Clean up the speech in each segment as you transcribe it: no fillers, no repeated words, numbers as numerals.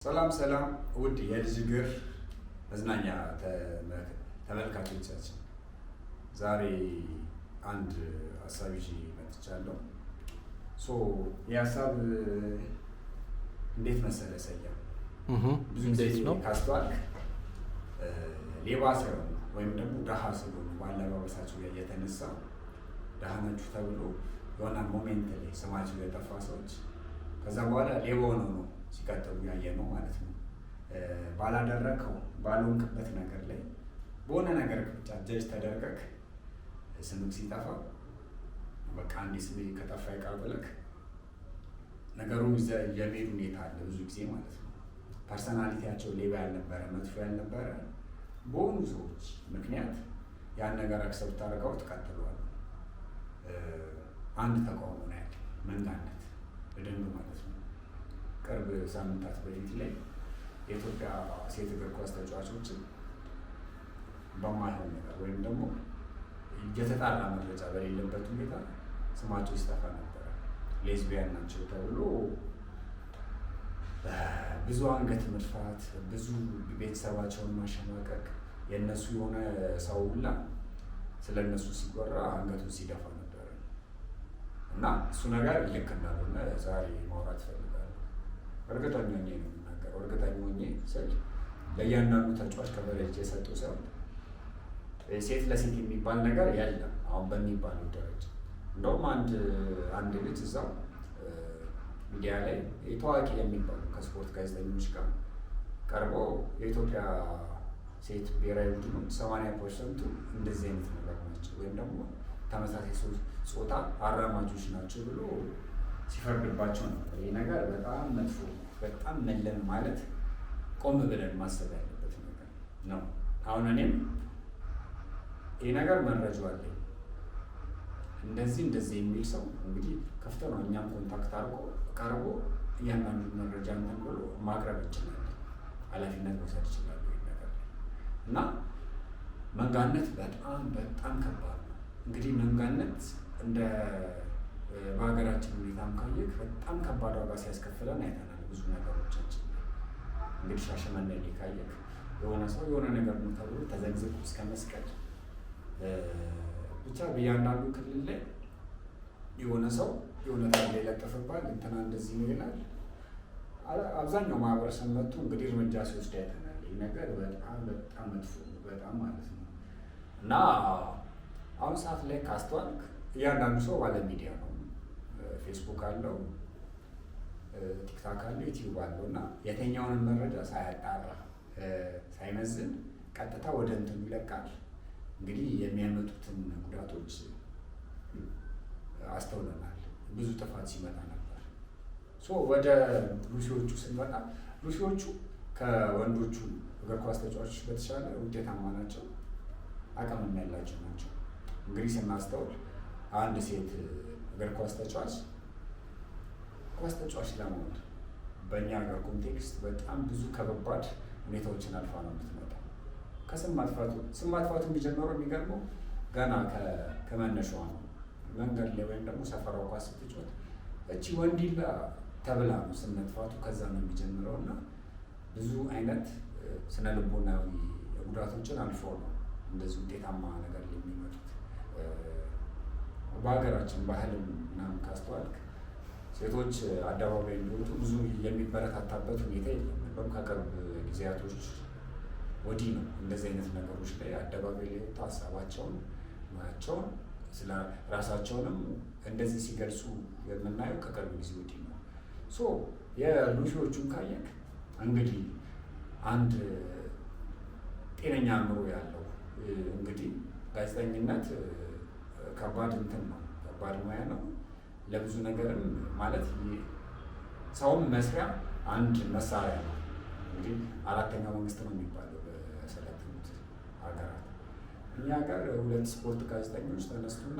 ሰላም ሰላም ውድ የልጅ እግር መዝናኛ ተመልካቾቻችን፣ ዛሬ አንድ ሀሳብ ይዤ መጥቻለሁ። So ይህ ሀሳብ እንዴት መሰለ ሰያ፣ ብዙ ጊዜ እንዴት ነው? ካስተዋልክ ሌባ ሳይሆኑ ወይም ደግሞ ደሃ ስለሆኑ በአለባበሳቸው ላይ የተነሳ ደሃ ናችሁ ተብሎ የሆነ moment ላይ ስማቸው የጠፋ ሰዎች ከዛ በኋላ ሌባ ሆነው ነው ሲቀጥሉ ያየ ነው ማለት ነው። ባላደረከው ባልሆንክበት ነገር ላይ በሆነ ነገር ብቻ ጀጅ ተደርገክ ስምክ ሲጠፋ፣ በቃ አንዴ ስሜ ከጠፋ ይቃር ብለክ ነገሩን ይዘህ የመሄድ ሁኔታ አለ ብዙ ጊዜ ማለት ነው። Personality ያቸው ሌባ ያልነበረ፣ መጥፎ ያልነበረ በሆኑ ሰዎች ምክንያት ያን ነገር accept አድርገው ትቀጥለዋል። አንድ ተቃውሞ ነው ያለ መንጋነት በደንብ ማለት ነው። ቅርብ ሳምንታት በፊት ላይ የኢትዮጵያ ሴት እግር ኳስ ተጫዋቾችን በማይሆን ነገር ወይም ደግሞ የተጣራ መረጃ በሌለበት ሁኔታ ስማቸው ሲጠፋ ነበረ። ሌዝቢያን ናቸው ተብሎ ብዙ አንገት መድፋት፣ ብዙ ቤተሰባቸውን ማሸማቀቅ፣ የእነሱ የሆነ ሰው ሁላ ስለ እነሱ ሲወራ አንገቱን ሲደፋ ነበረ። እና እሱ ነገር ልክ እንዳልሆነ ዛሬ ማውራት እፈልጋለሁ። እርግጠኛ ሆኜ ነው የምናገረው። እርግጠኛ ሆኜ ስል ለእያንዳንዱ ተጫዋች coverage የሰጡ ሳይሆን ሴት ለሴት የሚባል ነገር የለም አሁን በሚባለው ደረጃ። እንደውም አንድ ልጅ እዛው ሚዲያ ላይ ታዋቂ የሚባሉ ከስፖርት ጋዜጠኞች ጋር ቀርቦ የኢትዮጵያ ሴት ብሔራዊ ቡድኖች 80% ኡ እንደዚህ አይነት ነገር ናቸው ወይም ደግሞ ተመሳሳይ ጾታ አራማጆች ናቸው ብሎ ሲፈርድባቸው ነበር። ይህ ነገር በጣም መጥፎ፣ በጣም መለን ማለት ቆም ብለን ማሰብ ያለበት ነገር ነው። አሁን እኔም ይህ ነገር መረጃው አለኝ፣ እንደዚህ እንደዚህ የሚል ሰው እንግዲህ ክፍት ነው። እኛም contact አድርጎ ቀርቦ እያንዳንዱ መረጃ እንትን ብሎ ማቅረብ እንችላለን። ኃላፊነት መውሰድ ይችላሉ ይህ ነገር ላይ። እና መንጋነት በጣም በጣም ከባድ ነው። እንግዲህ መንጋነት እንደ በሀገራችን ሁኔታም ካየህ በጣም ከባድ ዋጋ ሲያስከፍለን አይተናል። ብዙ ነገሮቻችን እንግዲህ ሻሸመኔ ላይ ካየህ የሆነ ሰው የሆነ ነገር ነው ተብሎ ተዘግዝቆ እስከ መስቀል፣ ብቻ በእያንዳንዱ ክልል ላይ የሆነ ሰው የሆነ ታርጋ ይለጥፍባል፣ እንትና እንደዚህ ነው ይላል። አብዛኛው ማህበረሰብ መጥቶ እንግዲህ እርምጃ ሲወስድ አይተናል። ይህ ነገር በጣም በጣም መጥፎ ነው፣ በጣም ማለት ነው። እና አሁን ሰዓት ላይ ካስተዋልክ እያንዳንዱ ሰው ባለ ሚዲያ ነው። ፌስቡክ አለው፣ ቲክቶክ አለው፣ ዩቲዩብ አለው። እና የትኛውንም መረጃ ሳያጣራ ሳይመዝን ቀጥታ ወደ እንትኑ ይለቃል። እንግዲህ የሚያመጡትን ጉዳቶች አስተውለናል። ብዙ ጥፋት ሲመጣ ነበር። So ወደ ሉሲዎቹ ስንመጣ ሉሲዎቹ ከወንዶቹ እግር ኳስ ተጫዋቾች በተሻለ ውጤታማ ናቸው፣ አቅምም ያላቸው ናቸው። እንግዲህ ስናስተውል አንድ ሴት እግር ኳስ ተጫዋች ኳስ ተጫዋች ለመሆን በእኛ ሀገር context በጣም ብዙ ከባባድ ሁኔታዎችን አልፋ ነው የምትመጣው። ከስም ማጥፋቱ፣ ስም ማጥፋቱ የሚጀምረው የሚገርመው ገና ከመነሻዋ ነው። መንገድ ላይ ወይም ደግሞ ሰፈሯ ኳስ ስትጫወት እቺ ወንዲላ ተብላ ነው ስም መጥፋቱ፣ ከዛ ነው የሚጀምረው። እና ብዙ አይነት ስነ ልቦናዊ ጉዳቶችን አልፎ ነው እንደዚህ ውጤታማ ነገር ላይ የሚመጡት። በሀገራችን ባህልም ምናምን ካስተዋልክ ሴቶች አደባባይ እንዲወጡ ብዙ የሚበረታታበት ሁኔታ የለም። እንደውም ከቅርብ ጊዜያቶች ወዲህ ነው እንደዚህ አይነት ነገሮች ላይ አደባባይ ላይ ወጥተው ሀሳባቸውን፣ ሙያቸውን፣ ስለ ራሳቸውንም እንደዚህ ሲገልጹ የምናየው ከቅርብ ጊዜ ወዲህ ነው። So የሉሲዎቹን ካየክ እንግዲህ አንድ ጤነኛ አእምሮ ያለው፣ እንግዲህ ጋዜጠኝነት ከባድ እንትን ነው፣ ከባድ ሙያ ነው። ለብዙ ነገርም ማለት ሰውም መስሪያ አንድ መሳሪያ ነው። እንግዲህ አራተኛው መንግስት ነው የሚባለው በሰለጠኑት ሀገራት። እኛ ሀገር ሁለት ስፖርት ጋዜጠኞች ተነስቱና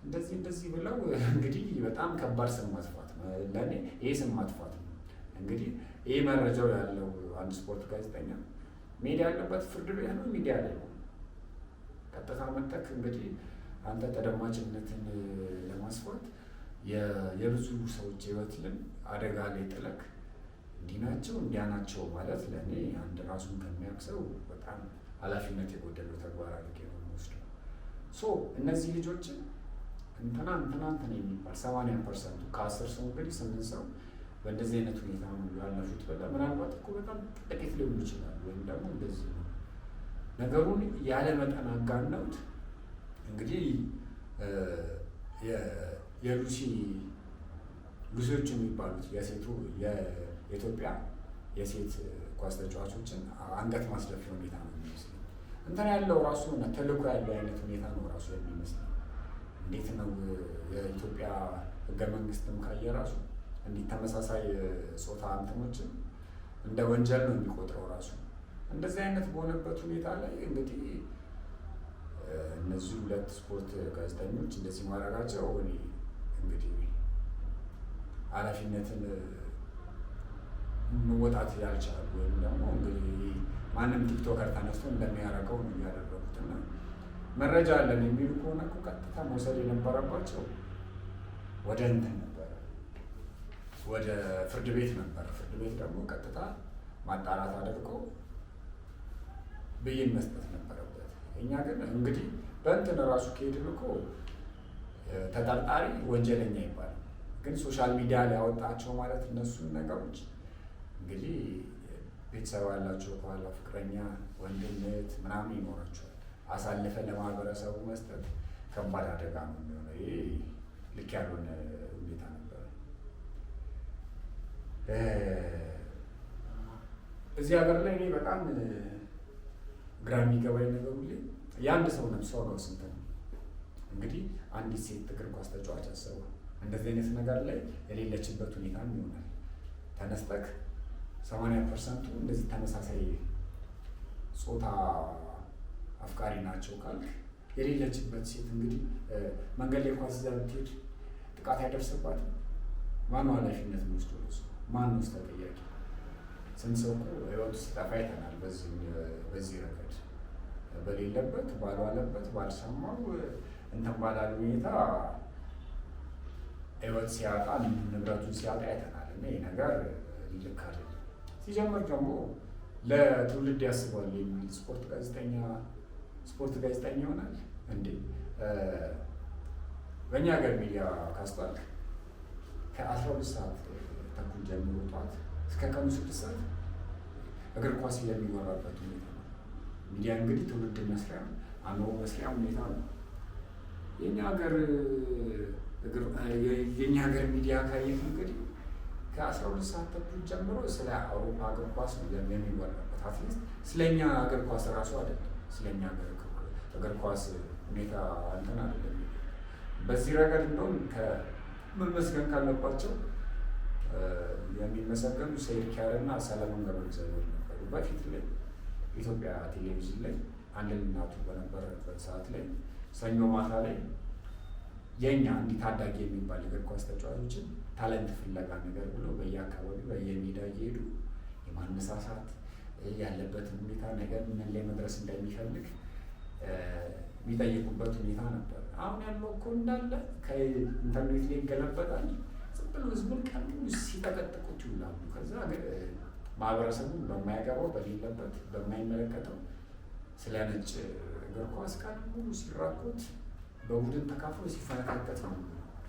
እንደዚህ እንደዚህ ብለው እንግዲህ በጣም ከባድ ስም ማጥፋት ነው። ለእኔ ይሄ ስም ማጥፋት ነው። እንግዲህ ይህ መረጃው ያለው አንድ ስፖርት ጋዜጠኛ ሚዲያ ያለበት ፍርድ ቤት ነው፣ ሚዲያ ላይ ነው። ቀጥታ መጠክ እንግዲህ አንተ ተደማጭነትን ለማስፋት የብዙ ሰዎች ህይወትን አደጋ ላይ ጥለክ እንዲህ ናቸው እንዲያ ናቸው ማለት ለእኔ አንድ ራሱን ከሚያውቅ ሰው በጣም ኃላፊነት የጎደለው ተግባር አድርጌ ነው የምወስደው። So እነዚህ ልጆችን እንትና እንትና እንትና የሚባል 80%ቱ፣ ከ10 ሰው እንግዲህ ስምንት ሰው በእንደዚህ አይነት ሁኔታ ነው ያለፉት ብለህ ምናልባት እኮ በጣም ጥቂት ሊሆኑ ይችላሉ፣ ወይም ደግሞ እንደዚህ ነው ነገሩን ያለ መጠን አጋነውት። እንግዲህ የሉሲ ሉሲዎች የሚባሉት የሴቱ የኢትዮጵያ የሴት ኳስ ተጫዋቾችን አንገት ማስደፊያ ሁኔታ ነው የሚመስለው። እንትን ያለው ራሱ የሆነ ተልእኮ ያለው አይነት ሁኔታ ነው ራሱ የሚመስለው። እንዴት ነው የኢትዮጵያ ሕገ መንግስትም ካየ ራሱ እንዲህ ተመሳሳይ ጾታ እንትኖችን እንደ ወንጀል ነው የሚቆጥረው ራሱ። እንደዚህ አይነት በሆነበት ሁኔታ ላይ እንግዲህ እነዚህ ሁለት ስፖርት ጋዜጠኞች እንደዚህ ማድረጋቸው እኔ እንግዲህ ኃላፊነትን መወጣት ያልቻሉ ወይም ደግሞ እንግዲህ ማንም TikToker ተነስቶ እንደሚያደርገው ነው እያደረጉት። እና መረጃ አለን የሚሉ ከሆነ እኮ ቀጥታ መውሰድ የነበረባቸው ወደ እንትን ነበረ፣ ወደ ፍርድ ቤት ነበረ። ፍርድ ቤት ደግሞ ቀጥታ ማጣራት አድርጎ ብይን መስጠት ነበረበት። እኛ ግን እንግዲህ በእንትን ራሱ ከሄድን እኮ ተጠርጣሪ ወንጀለኛ ይባላል። ግን social media ላይ ያወጣቸው ማለት እነሱን ነገሮች እንግዲህ ቤተሰብ ያላቸው ከኋላ ፍቅረኛ፣ ወንድም፣ እህት ምናምን ይኖራቸዋል። አሳልፈ ለማህበረሰቡ መስጠት ከባድ አደጋ ነው የሚሆነው። ይሄ ልክ ያልሆነ ሁኔታ ነበረ። እዚህ ሀገር ላይ እኔ በጣም ግራ የሚገባኝ ነገር ሁሌ የአንድ ሰው ነፍስ ዋጋው ስንት ነው? እንግዲህ አንዲት ሴት እግር ኳስ ተጫዋች አስበው እንደዚህ አይነት ነገር ላይ የሌለችበት ሁኔታም ይሆናል። ተነስተክ 80%ቱ እንደዚህ ተመሳሳይ ጾታ አፍቃሪ ናቸው ካልክ የሌለችበት ሴት እንግዲህ መንገድ ላይ ኳስ ይዛ ብትሄድ ጥቃት አይደርስባትም? ማነው ኃላፊነት የሚወስደው? እሱ ማነው ተጠያቂ? ስንት ሰው እኮ ህይወቱ ሲጠፋ አይተናል። በዚህ ረገድ በሌለበት፣ ባልዋለበት፣ ባልሰማው፣ እንትን ባላል ሁኔታ ህይወት ሲያጣ፣ ንብረቱን ሲያጣ አይተናል። እና ይህ ነገር ልክ አይደለም። ሲጀምር ደግሞ ለትውልድ ያስባል የሚል ስፖርት ጋዜጠኛ ይሆናል እንዴ? በእኛ ሀገር ሚዲያ ካስታልክ ከ12 ሰዓት ተኩል ጀምሮ ጠዋት እስከ ቀኑ 6 ሰዓት እግር ኳስ የሚወራበት ሁኔታ ነው። ሚዲያ እንግዲህ ትውልድ መስሪያ፣ አእምሮ መስሪያ ሁኔታ ነው። የኛ ሀገር ሚዲያ ካየህ እንግዲህ ከ12 ሰዓት ተኩል ጀምሮ ስለ አውሮፓ እግር ኳስ ነው የሚወራበት። At least ስለ እኛ እግር ኳስ እራሱ አይደለም። ስለ እኛ ሀገር እግር ኳስ ሁኔታ እንትን አይደለም። በዚህ ረገድ እንደውም ከመመስገን ካለባቸው የሚመሰገኑ ሰይድ ኪያር እና ሰለሞን ገብረእግዚአብሔር ነበሩ። በፊት ላይ ኢትዮጵያ ቴሌቪዥን ላይ አንድ እናቱ በነበረበት ሰዓት ላይ ሰኞ ማታ ላይ የኛ እንዲህ ታዳጊ የሚባል እግር ኳስ ተጫዋቾችን talent ፍለጋ ነገር ብሎ በየአካባቢው በየሜዳ እየሄዱ የማነሳሳት፣ ያለበትን ሁኔታ ነገር ምን ላይ መድረስ እንደሚፈልግ የሚጠይቁበት ሁኔታ ነበር። አሁን ያለው እኮ እንዳለ ከኢንተርኔት ላይ ይገለበጣል። ዝም ብሎ ህዝቡን ቀን ሙሉ ሲጠቀጥቁት ይውላሉ። ከዛ ማህበረሰቡን በማያገባው፣ በሌለበት፣ በማይመለከተው ስለ ነጭ እግር ኳስ ቀን ሙሉ ሲራኮት፣ በቡድን ተካፍሎ ሲፈነካከት ነው።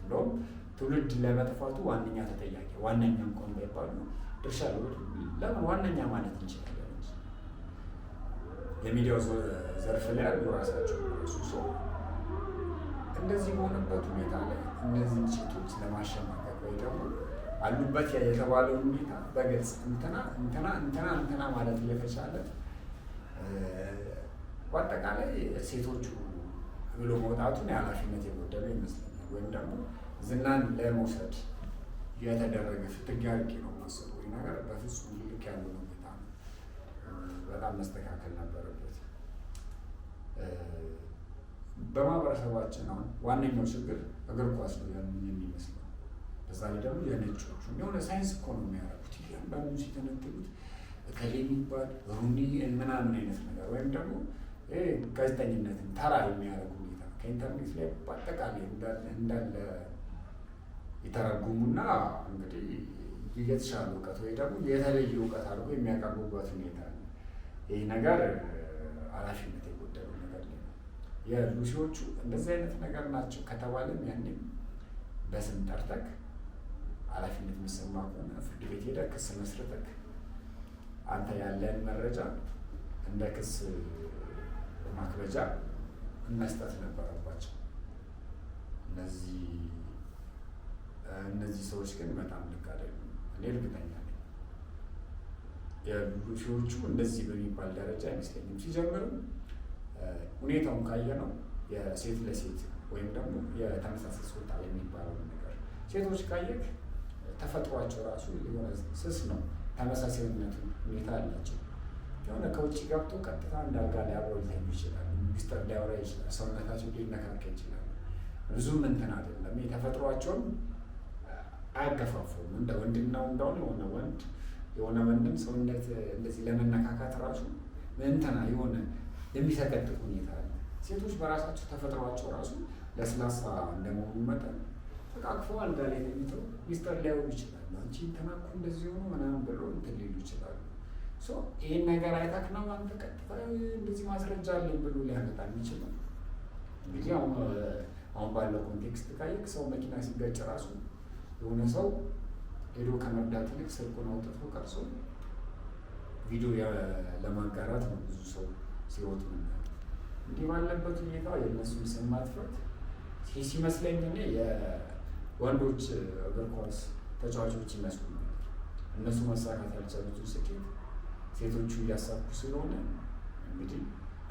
እንደውም ትውልድ ለመጥፋቱ ዋነኛ ተጠያቂ፣ ዋነኛ እንኳን ባይባሉ ድርሻ፣ ለምን ዋነኛ ማለት እንችላለን እንጂ የሚዲያው ዘርፍ ላይ ያሉ ራሳቸው ራሱ ሰው እንደዚህ በሆነበት ሁኔታ ላይ እነዚህን ሴቶች ለማሸማቀቅ ወይ ደግሞ አሉበት የተባለውን ሁኔታ በግልጽ እንትና እንትና እንትና እንትና ማለት እየተቻለ በአጠቃላይ ሴቶቹ ብሎ መውጣቱን የኃላፊነት የጎደለው ይመስለኛል። ወይም ደግሞ ዝናን ለመውሰድ የተደረገ ፍትጊያ አድርጌ ነው የማስበው። ይህ ነገር በፍጹም ልክ ያልሆነ ሁኔታ ነው። በጣም መስተካከል ነበረበት። በማህበረሰባችን አሁን ዋነኛው ችግር እግር ኳስ ነው የሚመስለው። በዛ ላይ ደግሞ የነጮቹ የሆነ ሳይንስ እኮ ነው የሚያደርጉት። እያንዳንዱ ሲተነትሉት እከሌ የሚባል ሩኒ ምናምን አይነት ነገር ወይም ደግሞ ጋዜጠኝነትን ተራ የሚያደርጉ ሁኔታ ከኢንተርኔት ላይ በአጠቃላይ እንዳለ ይተረጉሙና እንግዲህ የተሻለ እውቀት ወይ ደግሞ የተለየ እውቀት አድርጎ የሚያቀርቡበት ሁኔታ አለ። ይህ ነገር ኃላፊነት የጎደለው ነገር ነው። የሉሲዎቹ እንደዚህ አይነት ነገር ናቸው ከተባለም ያኔም በስም ጠርተክ ኃላፊነት የሚሰማ ከሆነ ፍርድ ቤት ሄደህ ክስ መስርተክ አንተ ያለን መረጃ እንደ ክስ ማክበጃ መስጠት ነበረባቸው። እነዚህ ሰዎች ግን በጣም ልክ አይደሉም። እኔ እርግጠኛ ነኝ የሉሲዎቹ እንደዚህ በሚባል ደረጃ አይመስለኝም። ሲጀምርም ሁኔታውን ካየነው የሴት ለሴት ወይም ደግሞ የተመሳሳይ ጾታ የሚባለውን ነገር ሴቶች ካየክ ተፈጥሯቸው ራሱ የሆነ ስስ ነው። ተመሳሳይነቱ ሁኔታ አላቸው። የሆነ ከውጭ ገብቶ ቀጥታ አንድ አልጋ ላይ አብረው ሊተኙ ይችላሉ። ሚስጥር ሊያወራ ይችላል። ሰውነታቸው ሊነካካ ይችላል። ብዙም እንትን አይደለም። የተፈጥሯቸውን አያገፋፉም። እንደ ወንድና እንደሆነ የሆነ ወንድ የሆነ ወንድን ሰውነት እንደዚህ ለመነካካት ራሱ እንትና የሆነ የሚሰቀጥጥ ሁኔታ አለ። ሴቶች በራሳቸው ተፈጥሯቸው ራሱ ለስላሳ እንደመሆኑ መጠን ተቃቅፈው አልጋ ላይ ተኝተው ሚስጥር ሊያወሩ ይችላሉ። አንቺ እንትና እኮ እንደዚህ ሆኖ ምናምን ብሎ እንትን ሊሉ ይችላሉ። So ይህን ነገር አይታክ ነው አንተ ቀጥታ እንደዚህ ማስረጃ አለኝ ብሎ ሊያመጣ የሚችለው። እንግዲህ አሁን ባለው context ካየክ ሰው መኪና ሲገጭ ራሱ የሆነ ሰው ሄዶ ከመርዳት ይልቅ ስልኩን አውጥቶ ቀርጾ ቪዲዮ ለማጋራት ነው ብዙ ሰው ሲሮጥ ምናየው። እንዲህ ባለበት ሁኔታ የእነሱን ስም ማጥፋት ሲመስለኝ እኔ የወንዶች እግር ኳስ ተጫዋቾች ይመስሉኛል። እነሱ ማሳካት ያልቻሉትን ስኬት ሴቶቹ እያሳኩ ስለሆነ እንግዲህ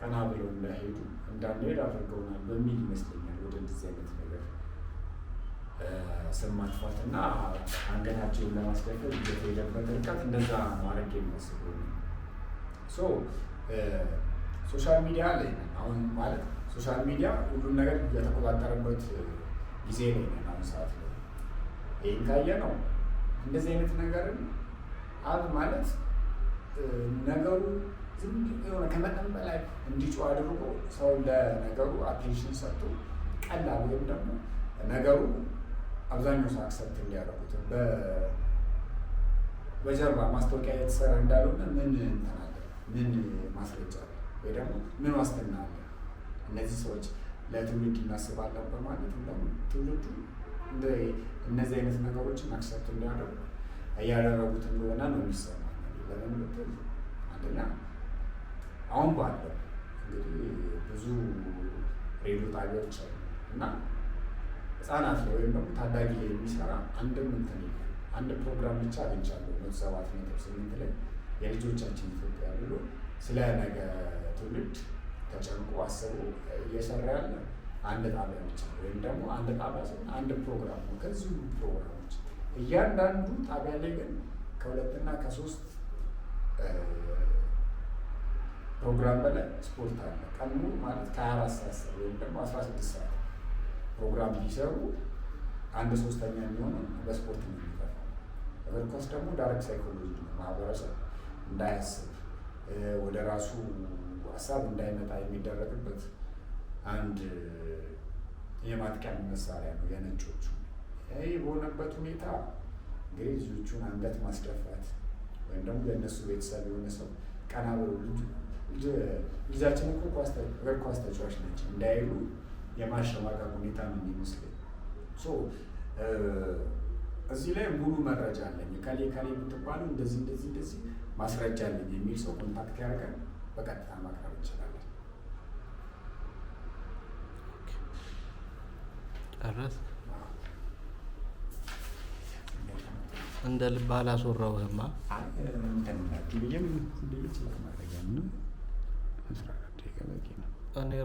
ቀና ብለው እንዳይሄዱ እንዳንሄድ አድርገውናል በሚል ይመስለኛል ወደ እንደዚህ አይነት ነገር ስም ማጥፋት እና አንገታቸውን ለማስደፈር የተሄደበት ርቀት እንደዛ ማድረግ የሚያስበው ነው። So social media ላይ ነን አሁን፣ ማለት social media ሁሉም ነገር የተቆጣጠረበት ጊዜ ላይ ነን አሁን ሰዓት ላይ። ይህን ካየ ነው እንደዚህ አይነት ነገርን አብ ማለት ነገሩ ዝም የሆነ ከመጠን በላይ እንዲጮህ አድርጎ ሰው ለነገሩ attention ሰጥቶ ቀላል ወይም ደግሞ ነገሩ አብዛኛው ሰው accept እንዲያደርጉት በጀርባ ማስታወቂያ የተሰራ እንዳልሆነ ምን እንትን አለ? ምን ማስረጃ አለ? ወይ ደግሞ ምን ዋስትና አለ? እነዚህ ሰዎች ለትውልድ እናስባለን በማለት እንደውም ትውልዱ እነዚህ አይነት ነገሮችን accept እንዲያደርጉ እያደረጉት እንደሆነ ነው የሚሰማኝ። ለምን ብትል አንደኛ አሁን ባለው እንግዲህ ብዙ ሬዲዮ ጣቢያዎች አሉ እና ህጻናት ላይ ወይም ደግሞ ታዳጊ ላይ የሚሰራ አንድም እንትን የለም። አንድ ፕሮግራም ብቻ አግኝቻለሁ፣ 107.8 ላይ የልጆቻችን ኢትዮጵያ ብሎ ስለ ነገ ትውልድ ተጨንቆ አስቦ እየሰራ ያለ አንድ ጣቢያ ብቻ ነው። ወይም ደግሞ አንድ ጣቢያ ሳይሆን አንድ ፕሮግራም ነው። ከዚህ ሁሉ ፕሮግራሞች እያንዳንዱ ጣቢያ ላይ ግን ከሁለትና ከሶስት ፕሮግራም በላይ ስፖርት አለ። ቀን ሙሉ ማለት ከ24 ሰዓት ወይም ደግሞ 16 ሰዓት ፕሮግራም ቢሰሩ አንድ ሶስተኛ የሚሆነው በስፖርት ነው የሚጠፋው። እግር ኳስ ደግሞ dark psychology ነው። ማህበረሰብ እንዳያስብ፣ ወደ ራሱ ሀሳብ እንዳይመጣ የሚደረግበት አንድ የማጥቂያ መሳሪያ ነው የነጮቹ። ይህ በሆነበት ሁኔታ እንግዲህ ልጆቹን አንገት ማስደፋት ወይም ደግሞ ለእነሱ ቤተሰብ የሆነ ሰው ቀና ብሎ ልጃችን እኮ እግር ኳስ ተጫዋች ነች እንዳይሉ የማሸማቀቅ ሁኔታ ነው የሚመስለኝ። So እዚህ ላይ ሙሉ መረጃ አለኝ፣ ከሌ ከሌ የምትባሉ እንደዚህ እንደዚህ እንደዚህ ማስረጃ አለኝ የሚል ሰው contact ያደርጋል፣ በቀጥታ ማቅረብ እንችላለን። ጨረስክ? እንደ ልብህ አላስወራሁህማ። እንትን ብዬም ብዬ ይችላል ማድረጊያ ምንም 14 ደቂቃ በቂ ነው። እኔ